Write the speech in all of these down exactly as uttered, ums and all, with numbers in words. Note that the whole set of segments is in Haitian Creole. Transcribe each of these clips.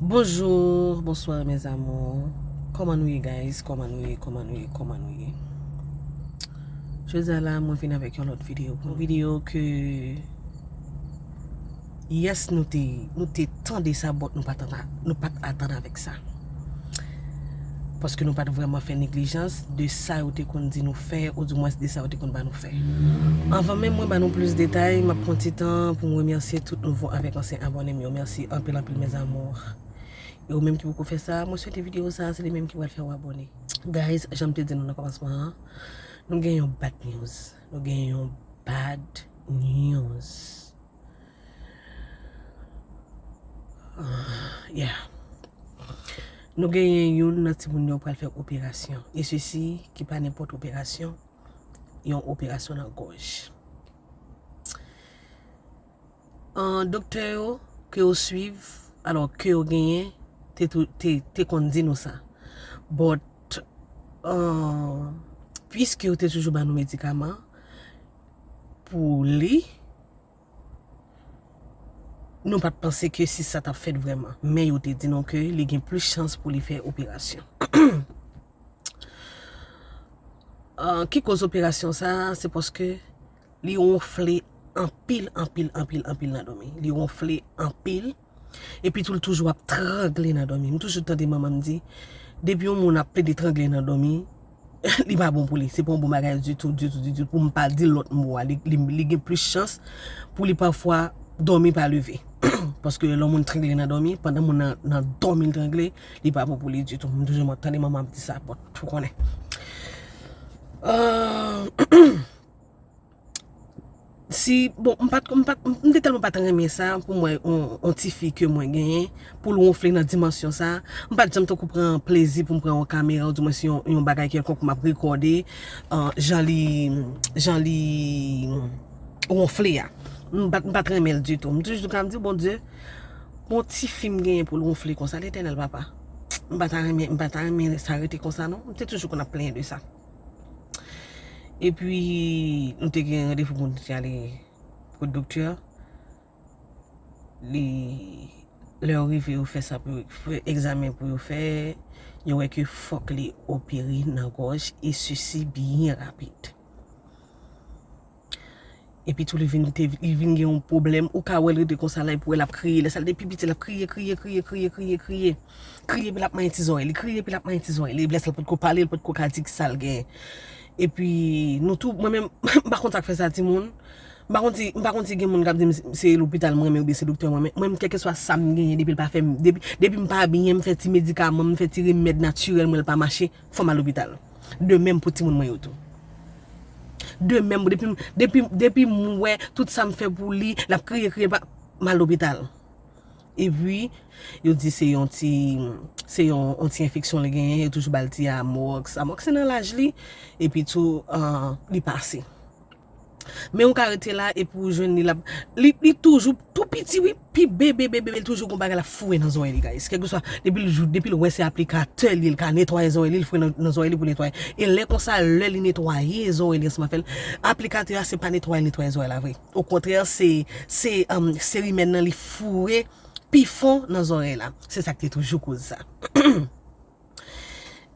Bonjour, bonsoir mes amours. Kòman nou ye, guys? Kòman nou ye? Kòman nou ye? Kòman nou ye? Jodi a la, mwen vin avèk yon lòt videyo. Yon videyo ke, yes, nou te, nou te tande sa, but nou pa t atann, nou pa t atann avèk sa. Paske nou pa t vrèman fè neglijans de sa yo te konn di nou fè, oudimwens de sa yo te konn ba nou fè. Anvan menm mwen ba nou plis detay, m ap pran ti tan pou m remèsye tout nouvo avèk ansyen abòne m yo. Mèsi anpil, anpil, mes amours. E ou menm ki poko fè sa, mwen swete videyo sa, se li menm ki pral fè w abòne. Guys, jan m te di nou nan kòmansman an, nou gen yon bad news. Nou gen yon bad news. Yeah. Nou genyen youn nan timoun yo pral fè operasyon. E sesi ki pa nenpòt operasyon, yon operasyon nan gòj. An, doktè yo ke yo swiv, alò ke yo genyen, te, tou- te, te konn di nou sa. But, an, piske yo te toujou ba nou medikaman pou li, nou pa t panse ke si sa t ap fèt vrèman. Men yo te di nou ke li gen plis chans pou li fè operasyon. Ah, ki koz operasyon sa a? Se paske li wonfle anpil, anpil, anpil, anpil nan dòmi. Li wonfle anpil. Epi tou, li toujou ap trangle nan dòmi. M toujou tande manman m di, depi yon moun ap plede trangle nan dòmi, li pa bon pou li. Se pa yon bon bagay ditou, ditou, ditou. Pou m pa di lòt mo a, li, li, li gen plis chans pou li pafwa dòmi pa leve. Paske lè yon moun trangle nan dòmi, pandan moun nan, nan dòmi l trangle, li pa bon pou li ditou. M toujou tande manman ap di sa, but ou konnen. Euh, si, bon, m pa t, m pa t, m te tèlman pa t renmen sa pou mwen, yon, yon ti fi ke mwen genyen, pou l wonfle nan dimansyon sa. M pa t janm tankou pran plezi pou m pran yon kamera, oudimwens yon, yon bagay kèlkonk pou m ap rekòde, euh, jan li, jan li wonfle a. M pa t, m pa t renmen l ditou. M toujou ka m di, Bondye, bon ti fi m genyen pou l wonfle konsa, Letènèl papa. M pa ta renmen, m pa ta renmen sa rete konsa non. M te toujou konn ap plenyen de sa. Epi, nou te gen randevou pou nou te ale kot doktè. Li, lè yo rive, yo fè sa pou yo fè egzamen pou yo fè, yo wè ke fòk li opere nan gòj, e sesi byen rapid. Epi tou, li vin, te, li vin gen yon pwoblèm, ou ka wè l rete konsa la, epi w wè l ap kriye. Lè sa l te pi piti, l ap kriye, kriye, kriye, kriye, kriye, kriye. Kriye, epi l ap manyen ti zòrèy li, kriye, epi l ap manyen ti zòrèy li. Epi lè sa l potko pale, l potko ka di ki sa l gen. Epi, nou tou, mwen menm, m pa konn sa k fè sa, timoun. M pa konn si, m pa konn si gen moun k ap di m se lopital m renmen oubyen se doktè m renmen. Mwen menm, kèlkeswa sa m genyen, depi l pa fè m, depi, depi m pa byen, m fè ti medikaman, m fè ti remèd natirèl mwen, l pa mache, fò m al lopital. De menm pou timoun mwen yo tou. De menm, depi, depi, depi m wè tout sa m fè pou li, l ap kriye, kriye, pa, m al lopital. Epi, yo di se yon ti, se yon, yon ti enfeksyon li genyen, yo toujou ba l ti Amox. Amox se nan laj li, epi tou, ah, li pase. Men ou ka rete la, epi ou jwenn li, l ap, li, li toujou tou piti, wi, pi bebe, bebe, bebe, li toujou gon bagay l ap foure nan zòrèy li, guys. Kèlkeswa, depi l jou, depi l wè se aplikatè li, l ka netwaye zòrèy li, l foure nan, nan zòrèy li pou netwaye. E lè konsa, lè li netwaye zòrèy li ansanm avè l, aplikatè a se pa netwaye l netwaye zòrèy la vre. Okontrè, se, se, um, se rimèd nan li foure pi fon nan zòrèy la. Se sa k te toujou koz sa.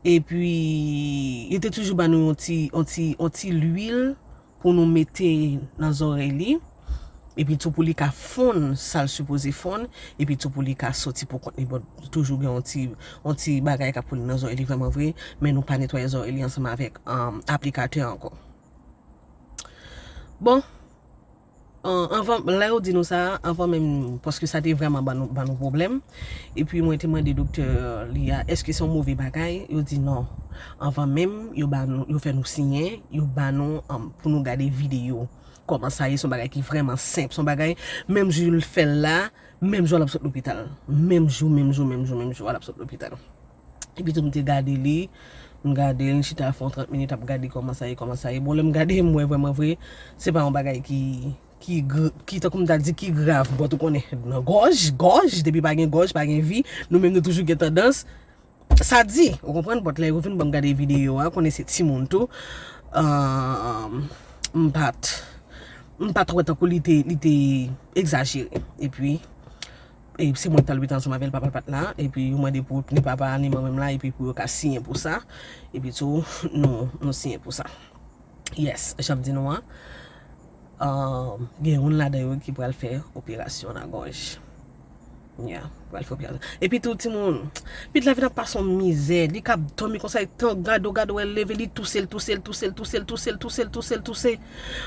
Epi, yo te toujou ban nou yon ti, yon ti, yon ti lwil pou nou mete nan zòrèy li. Epi tou pou li ka fonn sa l sipoze fonn. Epi tou pou li ka soti pou kont li. Bon, toujou gen yon ti, yon ti bagay k ap koule nan zòrèy li vrèman vre. Men nou pa netwaye zòrèy li ansanm avèk, um, aplikatè ankò. Bon, an-, anvan, lè yo di nou sa, anvan menm, paske sa te vrèman ban nou, ban nou pwoblèm. Epi mwen te mande doktè li a, èske se yon move bagay? Yo di non. Anvan menm, yo ba nou, yo fè nou siyen, yo ba nou, um, pou nou gade videyo. Kòman sa ye, se yon bagay ki vrèman senp. Se yon bagay, menm jou l fè l la, menm jou a l ap sot lopital. Menm jou, menm jou, menm jou, menm jou a l ap sot lopital. Epi tou m te gade li, m gade l, m chita fè yon trant minit ap gade kòman sa ye, kòman sa ye. Bon, lè m gade, m wè vrèman vre, se pa yon bagay ki, ki gr-, ki tankou m ta di ki grav, but ou konnen, nan gòj, gòj, depi pa gen gòj, pa gen vi, nou menm nou toujou gen tandans, sa di, ou konprann, but lè yo vin ban m gade videyo a, konnen se timoun tou, ah, m pa t, m pa t wè tankou li te, li te egzajere. Epi, E se mwen ki t al lopital ansanm avè l, papa l pa t la, epi yo mande pou ni papa ni manman m la, epi pou yo ka siyen pou sa, epi tou, nou, nou siyen pou sa. Yes, jan m di nou an, um, gen youn ladan yo ki pral fè operasyon nan gòj. Yeah, pral fè operasyon. Epi tou, timoun, pitit la vin ap pase yon mizè, li k ap dòmi konsa, li tan gade w, gade w, l leve, li touse, l touse, l touse, l touse, l touse, l touse, l touse, l touse.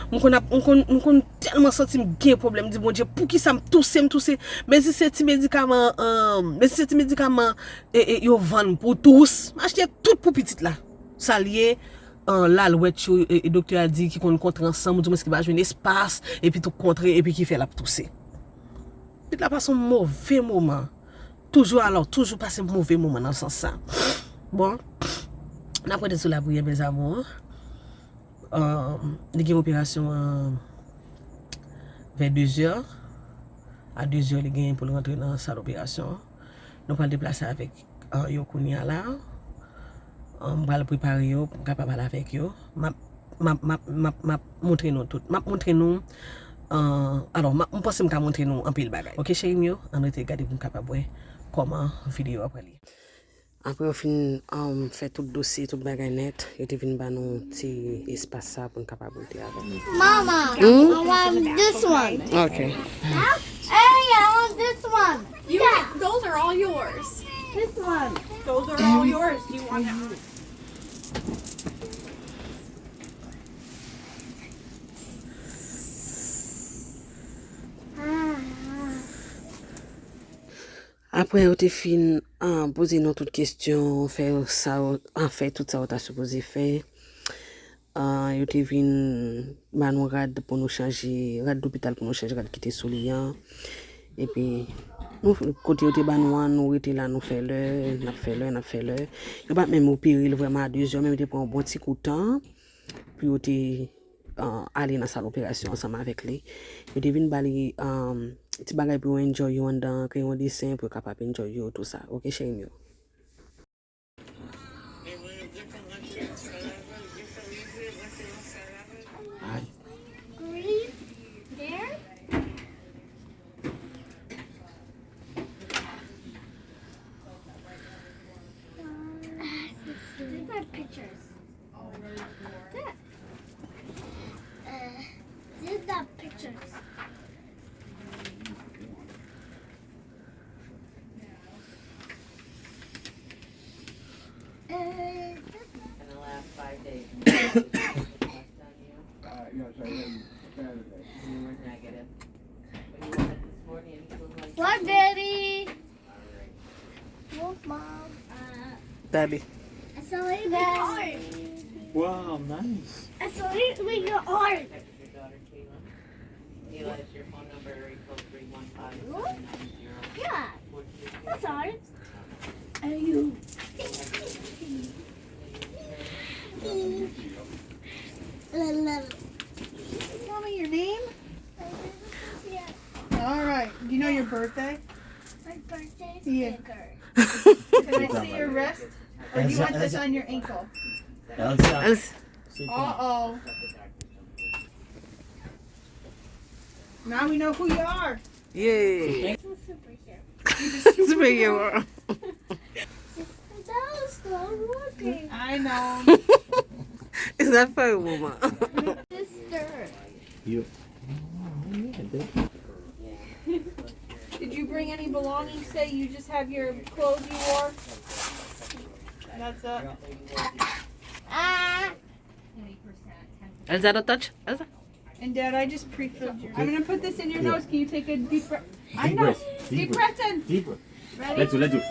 M konn ap, m konn, m konn tèlman santi m gen pwoblèm, di, "Bondye, poukisa m touse, m touse?" Mezise ti medikaman, um, mezise ti medikaman, e, e, yo vann pou tous, m achte tout pou pitit la. Sa l ye, an, lalwèt yo, e, e, doktè a di ki konn kontre ansanm, oudimwens ki pa jwenn espas, epi tou kontre, epi ki fè l ap touse. Pitit la pase yon move moman. Toujou, alò, toujou pase move moman nan sans sa. Bon, n ap rete sou lapriyè, mes amours. Ahn, li gen operasyon an vè dezè. A dezè, li genyen pou l rantre nan sal operasyon an. Nou pral deplase avèk, ahn, yo kounye a la. Ahn, m pral prepare yo pou m kapab al avèk yo. M ap, m ap, m ap, m ap, m ap montre nou tout. M ap montre nou, ahn, alò, m ap, m panse m ka montre nou anpil bagay. Oke, cheri m yo, ann rete gade pou n kapab wè kòman videyo a pral ye. Apre yo fin, um, fè tout dosye, tout bagay nèt, yo te vin ban nou ti espas sa pou n kapab rete avè l. Mama, hmm? I want this one. Ok. Hey, I want this one. You, yeah. Those are all yours. This one. Those are all yours. Do you want that one? Ah. Apre yo te fin, ah, poze nou tout kesyon, fè sa yo, ah, fè tout sa yo ta sipoze fè. Ah, yo te vin ba nou rad pou nou chanje, rad lopital pou nou chanje rad ki te sou li an. Epi, nou, kote yo te ba nou an, nou rete la, nou fè lè, n ap fè lè, n ap fè lè. Yo pa t menm opere l vrèman a dezè, men yo te pran yon bon ti kou tan pou yo te, ah, ale nan sal operasyon ansanm avèk li. Yo te vin ba li, ah, ti bagay pou yo enjoy yo anndan, kreyon desen pou yo kapab enjoy yo, tou sa. Oke, cheri m yo. Ay. Green hair? These are pictures. Yeah. Uh, these are pictures. Uh, this one. In the last five days, and you had this test on you? Uh, yes, I had Saturday. And you were negative. But you went this morning and you look like What, Daddy? Move, Mom. Uh, Daddy. I saw it with your arm. Wow, nice. I saw it with your arm. Your daughter, Kayla. Kayla, is your phone number area code three one five seven nine zero? Yeah. That's ours. Are you? Tell me your name. All right. Do you know your birthday? My birthday is Yeah. bigger. Can I see your wrist? Or do you want this on your ankle? Elsa. Elsa. Uh-oh. Now we know who you are. Yay. This is superhero. Superhero. That was so working. I know. Is that for a woman? Sister. You. Oh, yeah, dude. Did you bring any belongings today? You just have your clothes you wore? That's it? Ah. Elsa, don't touch. Elsa. And Dad, I just pre-filled your. I'm gonna put this in your nose. Can you take a deep breath? I Deep know. breath. Deep Deep breath. breath in. Deep breath. Ready? Let's do, let's do.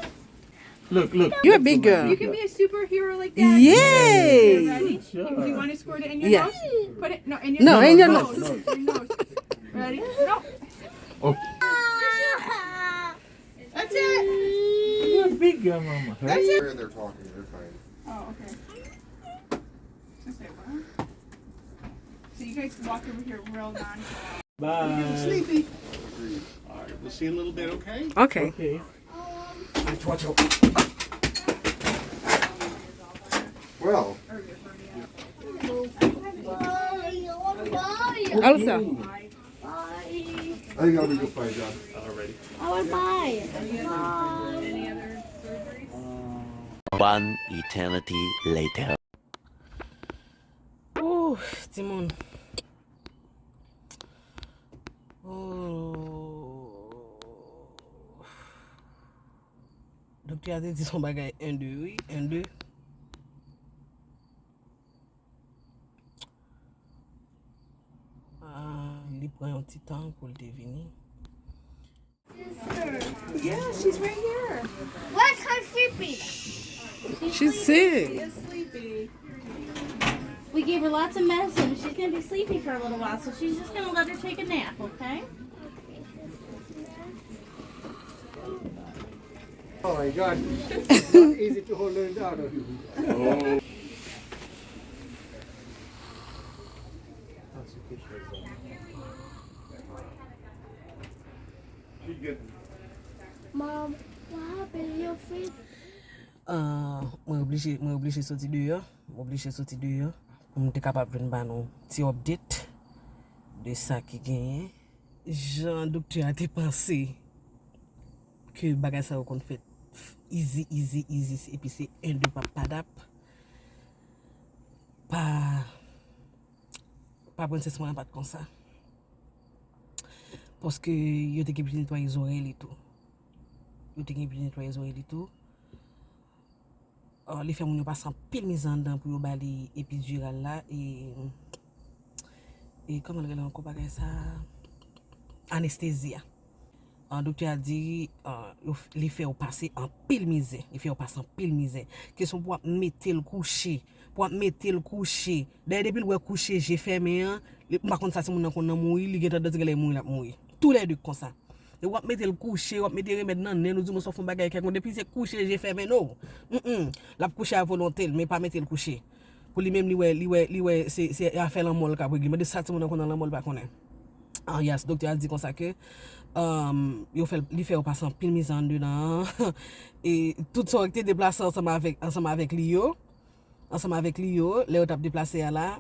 Look, look. You're a big girl. You can be a superhero like Dad. Yay! Ready? Good job. Do you want to squirt it in your Yeah. nose? Put it no in your No, nose. in your No, nose. no. Your nose. Ready? No. Oh. That's it. You're a big girl, mama. That's it. They're, they're talking. They're fine. Oh, okay. Okay, well. So you guys walk over here real nonchalant. Bye. I'm getting sleepy. All right, we'll see you in a little bit, okay? Okay. Okay. Watch out. Well. Elsa. I think I'll be good for you, John. Already. I would buy. Bye. One eternity later. Ooh, timoun. Ooh. Doktè a te di son bagay en de wi, en de. Ah, li pran yon ti tan pou l te vini. Yeah, she's right here. Where's her sleeping? She's sick. Is sleepy. We gave her lots of medicine. She's gonna be sleepy for a little while, so she's just gonna let her take a nap, okay? Oh my God. It's not easy to hold her down. Mom, what happened to your face? Ah, mwen oblije, mwen oblije soti deyò. Mwen oblije soti deyò. Pou m te kapab vin ba nou ti update de sa ki genyen. Jan doktè a te panse ke bagay sa yo konn fèt easy, easy, easy, epi se en de pap padap. Pa, pa prensès mwen an pa t konsa. Paske yo te gen pou netwaye zòrèy li tou. Yo te gen pou netwaye zòrèy li tou. Ah, li fè moun yo pase anpil mizè anndan pou yo ba li epidiral la e, e kòman l rele ankò bagay sa? Anestezi a. Ah, doktè a di ah, yo f- li fè yo pase anpil mizè. Li fè yo pase anpil mizè. Kesyon pou w ap mete l kouche. Pou w ap mete l kouche. Dayè depi l wè kouche je fèmen an, li- m pa konn sa timoun nan konn nan mouri, li gen tandans genlè mouri l ap mouri. Toulède konsa. Lè w ap mete l kouche, w ap mete remèd nan nen l, ou di mwen sa w fè yon bagay kèlkonk, depi se kouche je fèmen no. Mm, mm. L ap kouche a volonte l, men pa mete l kouche. Pou li menm li wè, li wè, li wè se, se afè lanmò l k ap regle. Mande sa timoun nan konn nan lanmò l pa konnen. Ah, yes, doktè a di konsa ke um, yo fè, li fè yo pase anpil mizè anndedan an. E tout sa w te deplase ansanm avèk, ansanm avèk li yo, ansanm avèk li yo, lè yo t ap deplase a la,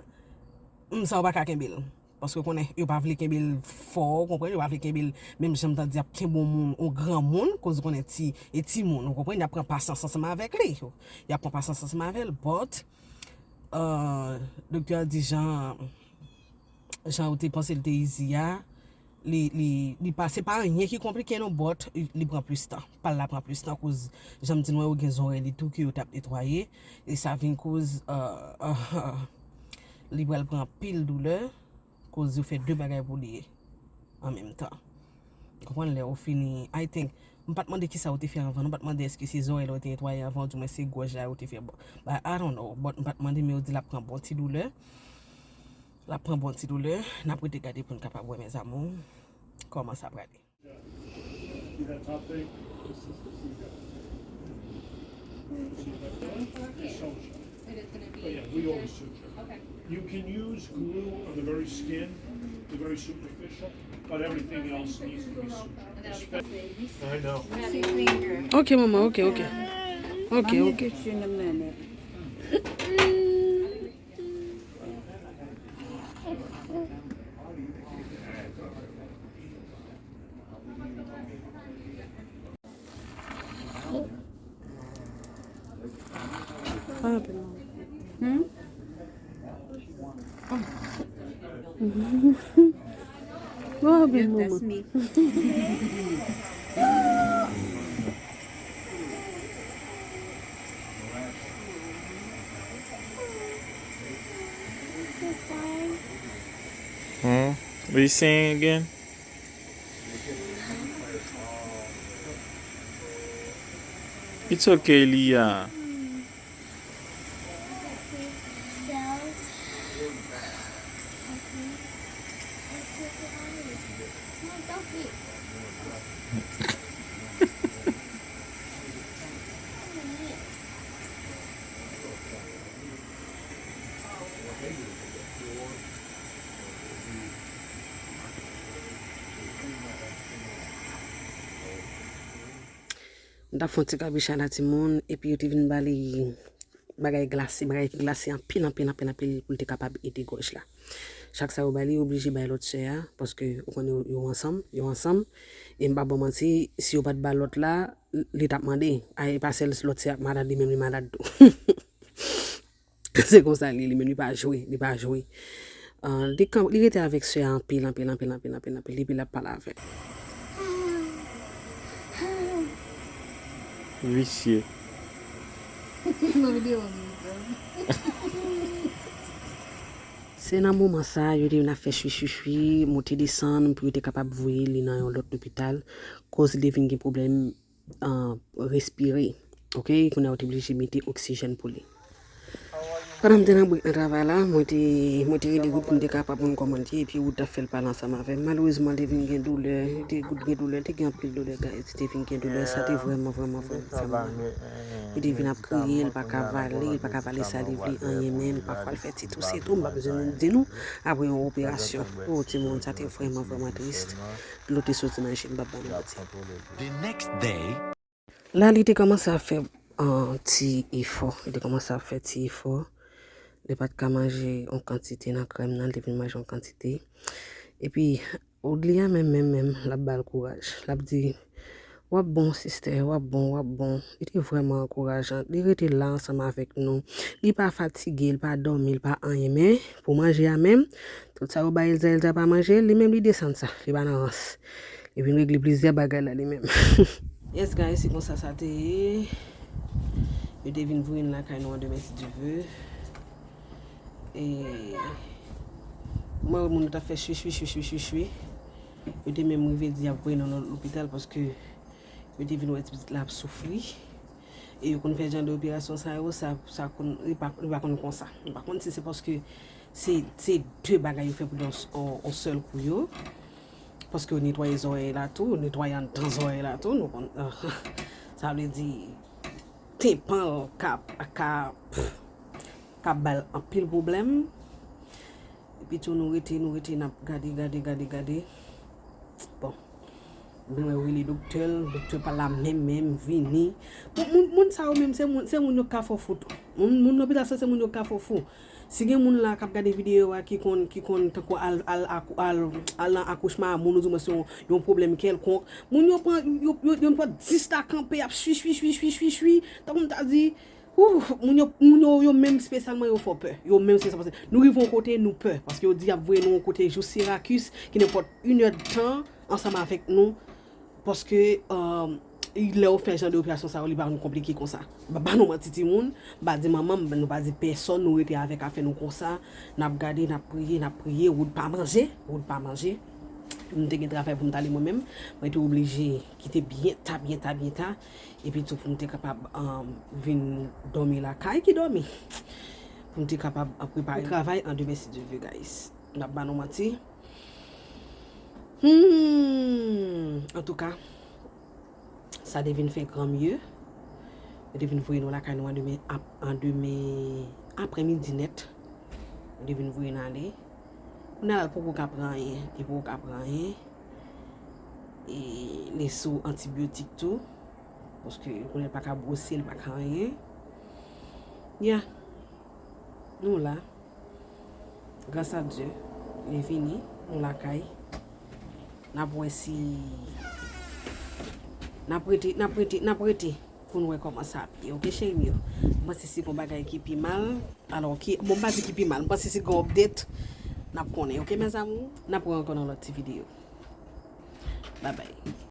mm, sa yo pa ka kenbe l. Paske w konnen, yo pa vle kenbe l fò, ou konprann, yo pa vle kenbe l menm jan m ta di ap kenbe yon moun, yon granmoun, koz ou konnen ti, e timoun, ou konprann, y ap pran pasyans ansanm avèk li. Y ap pran pasyans ansanm avè l, but, euh, doktè a di jan, jan ou te panse l te easy a, li, li, li pa, se pa anyen ki konplike non, but li pran plis tan. Pa l la pran plis tan, koz jan m di nou an, yo gen zòrèy li tou ke yo t ap netwaye, e sa vin koz, euh, li pral pran anpil doulè. Koz yo fè de bagay pou li ye an menm tan. Konprann lè ou fini, I think, m pa t mande kisa ou te fè anvan, non, m pa t mande èske se zòrèy la ou te netwaye anvan, oudimwen se gòj la ou te fè. But I don't know, but m pa t mande, men yo di l ap pran bon ti doulè. L ap pran bon ti doulè. N ap rete gade pou n kapab wè, mes amours, kòman sa prale. See that top thing? This is the seed guy. See that there? It's suture. But yeah, we always suture. You can use glue on the very skin, the very superficial, but everything else needs to be sutured. Especially, I know. Ok, manman, ok, ok. Ok, ok. What happened, mama? Hmm? What you saying again? It's okay, Leah. M t ap fè yon ti kabicha la timoun, epi yo te vin ba li bagay glase, bagay ki glase anpil, anpil, anpil, anpil pou l te kapab ede gòj la. Chak sa yo bay li, yo oblije bay lòt sè a, paske ou konnen yo, yo ansanm, yo ansanm. E m pa ba w manti, si yo pa t ba lòt la, li t ap mande. A, e pa sèl lòt sè a k malad, li menm li malad tou. Se konsa li, li menm li pa jwe, li pa jwe. Ah, li kan, li rete avèk sè a anpil, anpil, anpil, anpil, anpil, anpil, epi l ap pale avè l. Visye. Nan videyo an, wi. Se nan moman sa a, yo te vin ap fè chwi, chwi, chwi, monte desann pou yo te kapab voye li nan yon lòt lopital, koz li te vin gen pwoblèm, ah, respire. Oke, kounye a yo te oblije mete oksijèn pou li. Pandan m te nan brèk nan travay la, mwen te, mwen te rele Wood pou m te kapab konn kòman l te ye, epi Wood t ap fè l pale ansanm avè m. Malerezman, li te vin gen doulè, li te Wood gen doulè, li te gen anpil doulè, guys. Li te vin gen doulè, sa te vrèman, vrèman, vrèman fè m mal. Li te vin ap kriye, li pa ka vale, li pa ka vale saliv li, anyen menm, pafwa l fè ti touse tou, m pa bezwen di nou. Apre yon operasyon. O, timoun, sa te vrèman, vrèman tris. Dlo te soti nan je m, m p ap ba nou manti. The next day. La, li te kòmanse ap fè, ah, ti efò. Li te kòmanse ap fè ti efò. Li pa t ka manje yon kantite nan krèm nan, li te vin manje yon kantite. Epi, Woodly a menm, menm, menm, l ap ba l kouraj. L ap di, "W ap bon, sistè, w ap bon, w ap bon." Li te vrèman ankourajan. Li rete la ansanm avèk nou. Li pa fatige, li pa dòmi, li pa anyen. Men, pou manje a menm, tout sa yo bay Elza, Elza pa manje, li menm li desann sa. Li pa nan rans. Li vin regle plizyè bagay la li menm. Yes, guys, se konsa sa te ye. Yo te vin voye n lakay nou an demen, si Dye vle. E mwen wè moun yo t ap fè chwi, chwi, chwi, chwi, chwi, chwi. Yo te menm rive di y ap voye nou nan lopital paske yo te vin wè ti pitit la ap soufri. E yo konn fè jan de operasyon sa yo, sa, sa konn, li pa, li pa konn konsa. M pa konn si se paske se, se de bagay yo fè pou yon, yon, yon sèl kou yo. Paske yo netwaye zòrèy la tou, yo netwaye anndan zòrèy la tou, nou konn, sa vle di, tenpan l ka, ka, ka ba l anpil pwoblèm. Epi tou nou rete, nou rete, n ap gade, gade, gade, gade. Bon. Mwen rele doktè l, doktè pa la menm, menm vini. Bon, moun, moun sa yo menm, se moun, se moun yo ka fè w fou tou. Moun, moun lopital sa, se moun yo ka fè w fou. Si gen moun la k ap gade videyo a ki konn, ki konn tankou al, al, al, al nan akouchman a moun, oudimwen se yon, yon pwoblèm kèlkonk, moun yo pran, yo, yo, yo pran dis ta kanpe, y ap chwi, chwi, chwi, tankou m ta di, Ouh, moun yo, moun yo, yo menm espesyalman yo fè w pè. Yo menm espesyalman, paske nou rive yon kote, nou pè. Paske yo di y ap voye nou yon kote jous Sirakis, ki nenpòt inèdtan ansanm avèk nou. Paske, euh, lè yo fè jan de operasyon sa yo, li pa konn konplike konsa. M pa ba nou manti timoun, m pa di manman m, nou pa di pèsonn, nou rete avèk afè nou konsa. N ap gade, n ap priye, n ap priye, Wood pa manje, Wood pa manje. M te gen travay pou m t ale mwen menm, mwen te oblije kite byen ta, byen ta, byen ta. Epi tou pou m te kapab, um, vin dòmi lakay, ki dòmi. Pou m te kapab, uh, prepare travay an demen, si Dye vle, guys. M p ap ba nou manti. Hmm, antouka, sa te vin fè granmye. Yo te vin voye nou lakay nou an demen, ap-, an demen aprèmidi nèt. Yo te vin voye n ale. Kounye a la, l poko ka pran anyen. Li poko ka pran anyen. E li sou antibyotik tou. Paske kounye a l pa ka bwose, l pa ka anyen. Ya. Nou la. Gras a Dye, li vini, nou lakay. N ap wè si, n ap rete, n ap rete, n ap rete pou n wè kòman sa ap ye. Oke, cheri m yo? M panse si gon bagay ki pi mal, alò, ki, bon, m pa di ki pi mal, m panse si gon update, n ap konnen. Oke, mes amours? N ap wè ankò nan lòt ti videyo. Bye bye.